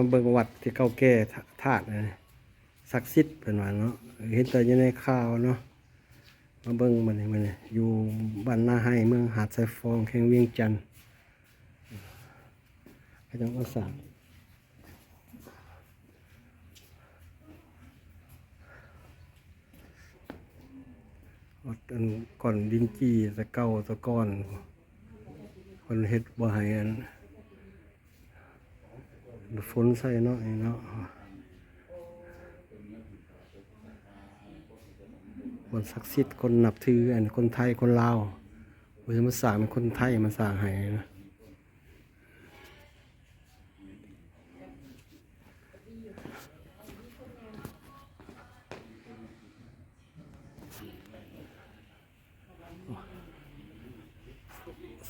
ມາເບິ່ງວັດທີ່ເກົ່າແກ່ ທາ ທາດ ສັກສິດເພິ່ນວ່າເນາະ ເຫັນແຕ່ຢູ່ໃນຂ່າວເນາະ. ມາເບິ່ງມື້ນີ້ ມື້ນີ້ຢູ່ບ້ານນາໄຮ ເມືອງຫາດຊາຍຟອງ ແຂວງວຽງຈັນ ເຂົາເຈົ້າມາສ້າງ ວັດອັນ ກ້ອນດິນຈີ່ແຕ່ເກົ່າແຕ່ກ່ອນ ເພິ່ນເຮັດບໍ່ໃຫ້ອັນ ຝົນໃສ່ເນາະ ນີ້ເນາະ ບ່ອນສັກສິດ ຄົນນັບຖື ອັນ ຄົນໄທ ຄົນລາວ ບໍ່ໄດ້ມາສ້າງ ແມ່ນຄົນໄທມາສ້າງໃຫ້ນະ.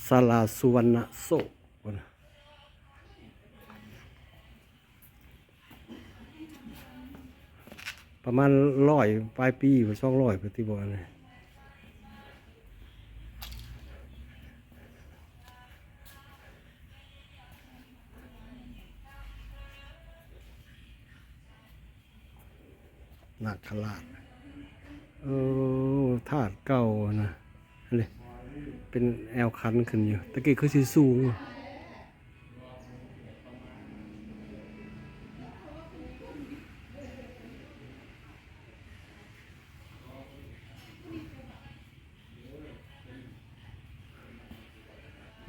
ສາລາສຸວັນນະໂສກ ປະມານຮ້ອຍປາຍປີ ສອງຮ້ອຍ ປະຕິບໍນີ້ ນາກຄະລາດ ເອີ ທາດເກົ່ານະ ອັນນີ້ເປັນແອວຄັນຂຶ້ນຢູ່ ແຕ່ກີ້ຄືຊິສູງ.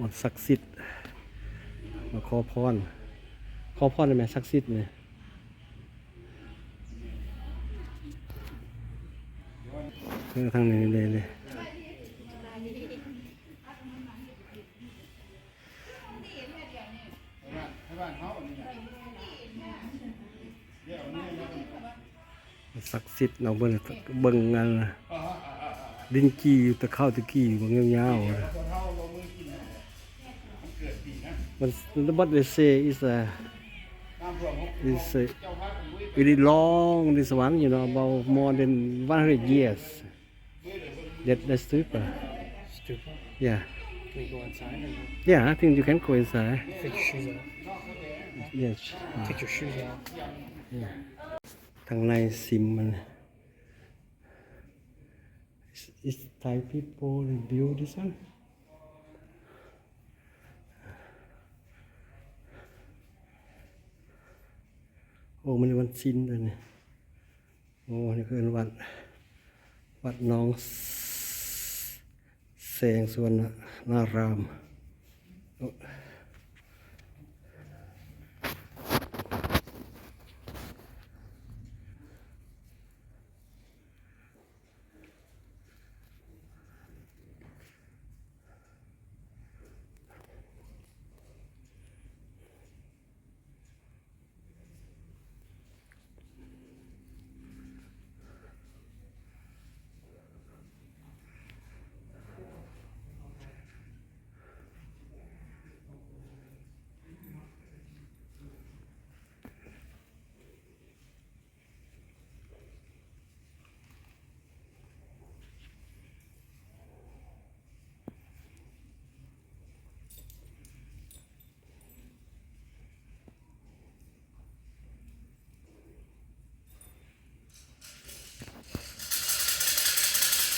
ບ່ອນສັກສິດ ມາຂໍພອນ ຂໍພອນໄດ້ແມ່ນສັກສິດນີ້ ເອີ ທາງນີ້ເດ້ ເດ້. ສັກສິດເນາະ ເບິ່ງ ເບິ່ງອັນດິນຈີ່ຢູ່ແຕ່ຄາວແຕ່ກີ້ ເບິ່ງຍາວໆ ມັນ what they say is a, is a very long, this one, you know, about more than one hundred years. That, that stupa. Stupa? Yeah. Can we go inside or no? Yeah, I think you can go inside. Take your shoes off. Yes. Take your shoes off. Yeah. ທາງໃນຊິມມັນ Is, is Thai people build this one? ໂອ້ ມື້ນີ້ວັນສິນເດ້ນີ້. ໂອ້ ນີ້ເອີ້ນວັດ ວັດໜອງແສງສຸວັນນາຣາມ. ໂອ້.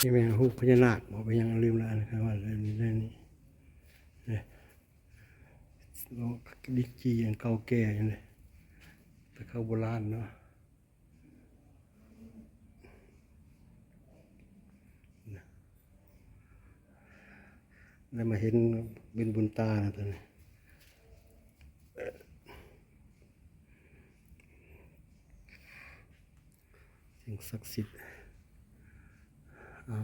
ນີ້ແມ່ນຮູບພະຍານາກບໍ ເປັນຫຍັງລືມລະ ອັນນີ້ ເອີ້ນວ່າເລື່ອງນີ້ ເລື່ອງນີ້ ເດ້. ໂອ້ ດິນຈີ່ອັນເກົ່າແກ່ຢູ່ເດ້ ແຕ່ເກົ່າໂບລານເນາະ. ໄດ້ມາເຫັນເປັນບຸນຕານະ ຕອນນີ້. ສິ່ງສັກສິດ ເອົາ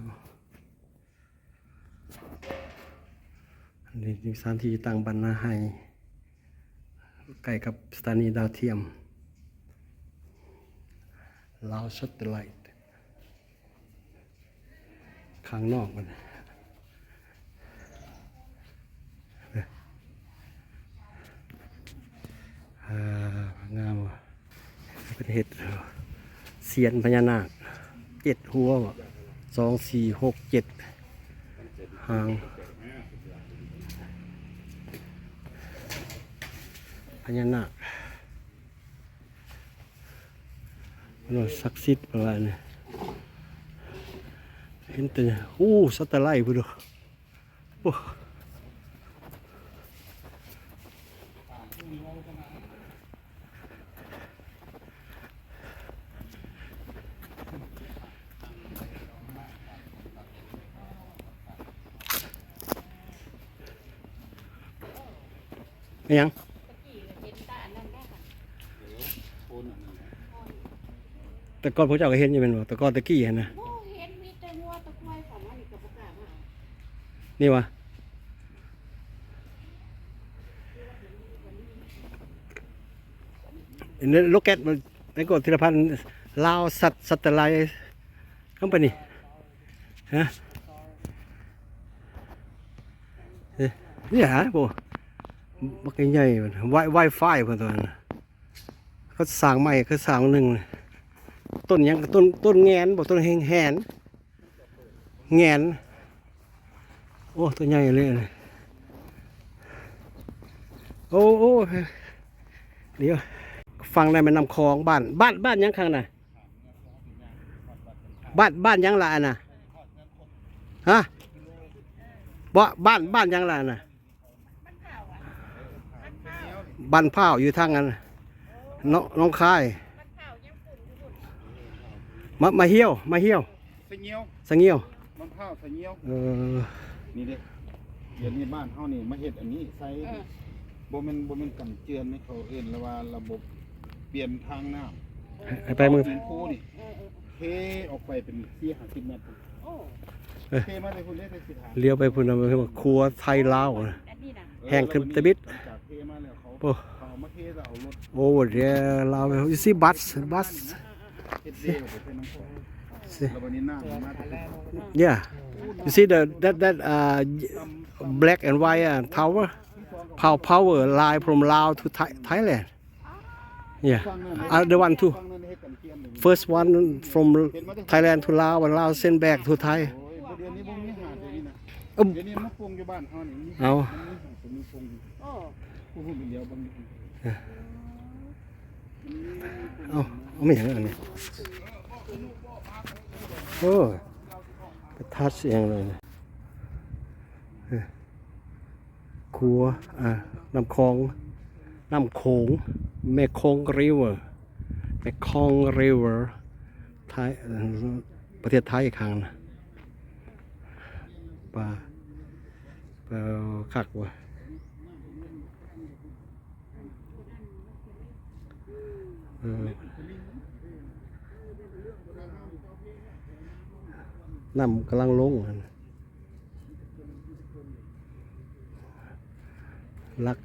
ອັນນີ້ສະຖານທີ່ຕັ້ງບ້ານນາໄຮ ໃກ້ກັບສະຖານີດາວທຽມລາວແຊັດເທລາຍ. ຂ້າງນອກມັນ ເອີ ງາມ ເພິ່ນເຮັດສຽນພະຍານາກເຈັດຫົວ ສອງ ສີ່ ຫົກ ເຈັດ ຫາງພະຍານາກ. ວ່າສັກສິດປະມານນີ້ ເຫັນແຕ່ ໂອ້ ສັດຕະໄລພຸ້ນ ໂອ້ ອີຫຍັງ? ແຕ່ກ່ອນພວກເຈົ້າກໍເຫັນຢູ່ແມ່ນບໍ່? ແຕ່ກ່ອນແຕ່ກີ້ຫັ້ນນະ ບໍ່ເຫັນ ມີແຕ່ງົວແຕ່ຄວາຍເຂົ້າມານີ້ກໍບໍ່ກ້າມາເອົາ ນີ້ຫວາ? ເຫັນໂລແກັດມັນ ແລ້ວກໍທີລະພັນ ລາວສັດ ສັດຕະໄລ ຄຳປານີ ຮະ ເອີ ນີ້ຫາ ໂອ້ ບັກໃຫຍ່ໆ ວາຍ ວາຍຟາຍ ເພິ່ນຕົວນັ້ນ ເຂົາສ້າງໃໝ່ ເຂົາສ້າງໜຶ່ງ ຕົ້ນຫຍັງ? ຕົ້ນ ຕົ້ນແງນບໍ່? ຕົ້ນແຮງແຫນ ແງນ ໂອ້ ຕົວໃຫຍ່ເລີຍ ໂອ້ ໂອ້ ດຽວ ຝັ່ງນັ້ນແມ່ນນ້ຳຂອງ ບ້ານ ບ້ານ ບ້ານຫຍັງຂ້າງໜ້າ? ບ້ານ ບ້ານຫຍັງລະອັນນະ? ຮະ? ບໍ່ ບ້ານ ບ້ານຫຍັງລະອັນນະ? ບ້ານພ້າວ ຢູ່ທາງນັ້ນ ໜອງ ໜອງຄາຍ ມາ ມາຮຽວ ມາຮຽວ ສະງຽວ ສະງຽວ ບ້ານພ້າວ ສະງຽວ ເອີ ນີ້ເດ້ ດຽວນີ້ບ້ານເຮົານີ້ມາເຮັດອັນນີ້ໃສ່ ເອີ ບໍ່ແມ່ນ ບໍ່ແມ່ນກັນເຈື່ອນ ເຂົາເອີ້ນລະວ່າລະບົບປ່ຽນທາງນ້ຳ ໃຫ້ໄປມື້ ເອົາຫີນພູນີ້ ເອີ ເອີ ເທອອກໄປເປັນສີ່ຫ້າສິບແມັດ ໂອ້ ເອີ ເທມາແຕ່ພຸ້ນເດ້ ແຕ່ຊິຖາມ ລ້ຽວໄປພຸ້ນນະ ຄືວ່າຄົວໄທລາວນະ ອັນນີ້ນະ ເອີ ແຮງຂຶ້ນຕະບິດ ຫຼັງຈາກເທມາແລ້ວ ເຂົາ ໂອ້ ເຂົາເອົາມາເທແລ້ວເອົາລົດ ໂອ້ ເດ ລາວ you see bus bus ເຮັດເດໄປໃສ່ນ້ຳຂອງ ແລ້ວບັດນີ້ນ້ຳມັນມາແຕ່ພຸ້ນ yeah you see the that that uh black and white uh tower power power line from Laos to Thai Thailand. Yeah, uh, the one too. First one from Thailand to Laos, and Laos send back to Thai. ເອົ້າ ເອົາ ເອົາ ແມ່ນຫຍັງອັນນີ້? ໂອ້ ໄປທັດອີ່ຫຍັງເລີຍ ຂົວ ອ່າ ນ້ຳຂອງ ນ້ຳໂຂງ Mekong River Mekong River ໄທ ປະເທດໄທຂ້າງນະ ປາ ເອີ ຄັກວ່າ ເອີ ນ້ຳກຳລັງລົງຫັ້ນ ຫຼັກ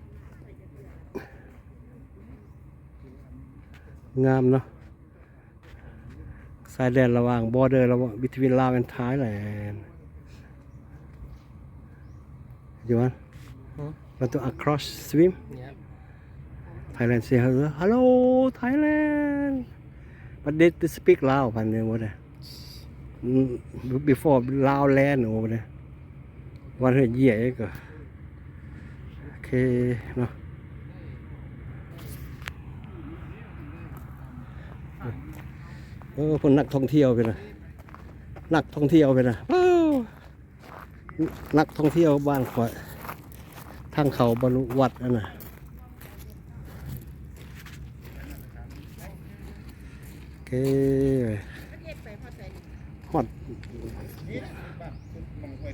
ງາມເນາະ ຊາຍແດນລະຫວ່າງ border ລະຫວ່າງ between Laos and Thailand. You want? Hmm? Want to across swim? Yeah. Thailand say hello, hello Thailand. But they, they speak Lao ພັນເດີ ບໍ່ໄດ້ before Lao land ໂອເວີເດ ວັນເຮີດເຢຍເອກ ໂອເຄເນາະ ເອີ ພວກນັກທ່ອງທ່ຽວພຸ້ນນະ ນັກທ່ອງທ່ຽວພຸ້ນນະ ວ້າວ ນັກທ່ອງທ່ຽວບ້ານຂ້ອຍ ທາງເຂົ້າບາລຸວັດຫັ້ນນະ ໂອເຄ ຮອດ ຮອດ ນີ້ແຫຼະ ບ້ານ ໝ່ອງຂ້ອຍ